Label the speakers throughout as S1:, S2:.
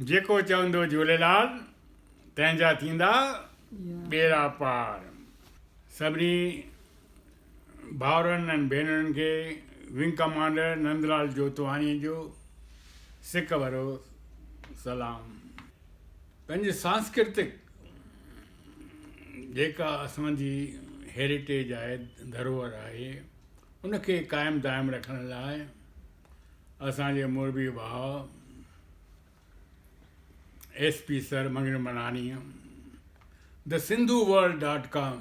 S1: جيڪو چوندو جهوليلال، تنهن جا ٿيندا ٻيڙا پار. سڀني ڀائرن ۽ ڀينرن کي ونگ ڪمانڊر نندلال جوتواڻيء جو سڪ ڀريو سلام. پنهنجي سانسڪرتڪ جيڪا اسان جي هيريٽيج آهي، ڌروهر آهي، ان کي قائم دائم رکڻ لاء اسان جي موربي ڀاء ايس پي سر مڱڻ مڻاڻيء the Sindhu world dot com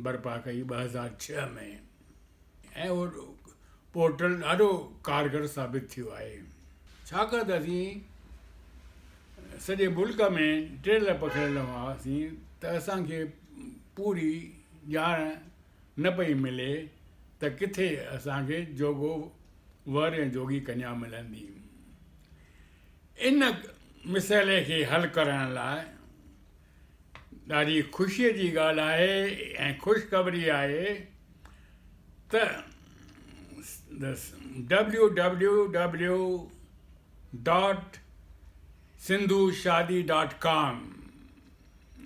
S1: برپا ڪئي 2006 ۾ ۽ اهو پورٽل ڏاڍو ڪارگر ثابت ٿيو آهي. ڇاڪاڻ ته اسين سڄي ملڪ ۾ ٽڙيل پکڙيل هئاسين ته اسان کي پوري ڄاڻ نه پئي ملي ته ڪٿي اسان کي جوڳو ور ۽ جوڳي ڪنيا ملندي. ان مسئلي کي حل ڪرڻ لاء ڏاڍي خوشيء جي ڳالهه آهي ۽ خوشخبري آهي ته W W W dot Sindhu Shaadi dot com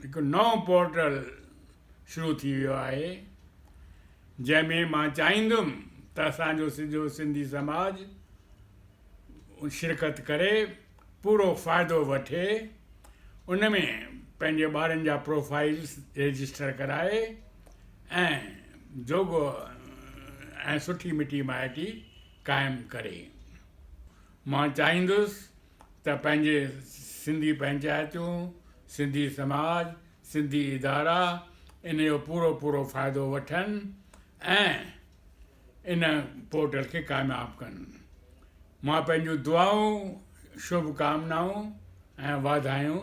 S1: هڪ نئون پورٽل شروع ٿي ويو آهي، جنهن ۾ مان چاهيندم ته اسان جو سڄو سنڌي سماج شرڪت ڪري پورو فائدو وٺي، ان ۾ پنهنجي ٻارن جا پروفائلز رجسٽر ڪرائي ۽ جوڳو ۽ سٺي مٽي مائٽي قائم ڪري. مان چاهيندس ته پنهنجي سنڌي پنچائتون، سنڌي سماج، سنڌي ادارا ان جو پورو پورو فائدو وٺن ۽ ان پورٽل کي ڪامياب ڪن. مان پنهنجون دعائون، شڀ ڪامنائون ۽ واڌايون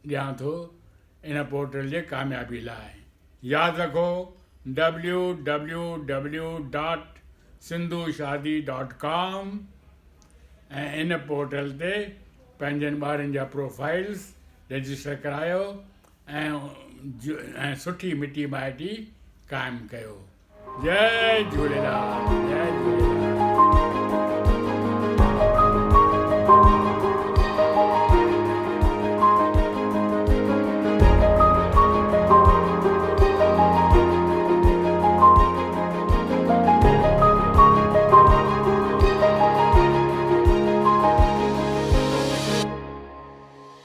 S1: ڏيان ٿو ان پورٽل جي ڪاميابي لاء. ياد رکو W W W dot Sindhu Shaadi dot com ۽ ان پورٽل تي پنهنجن ٻارن جا پروفائلز رجسٽر ڪرايو ۽ سٺي مٽي مائٽي قائم ڪيو. جئي جهوليلال جئي جهوليلال.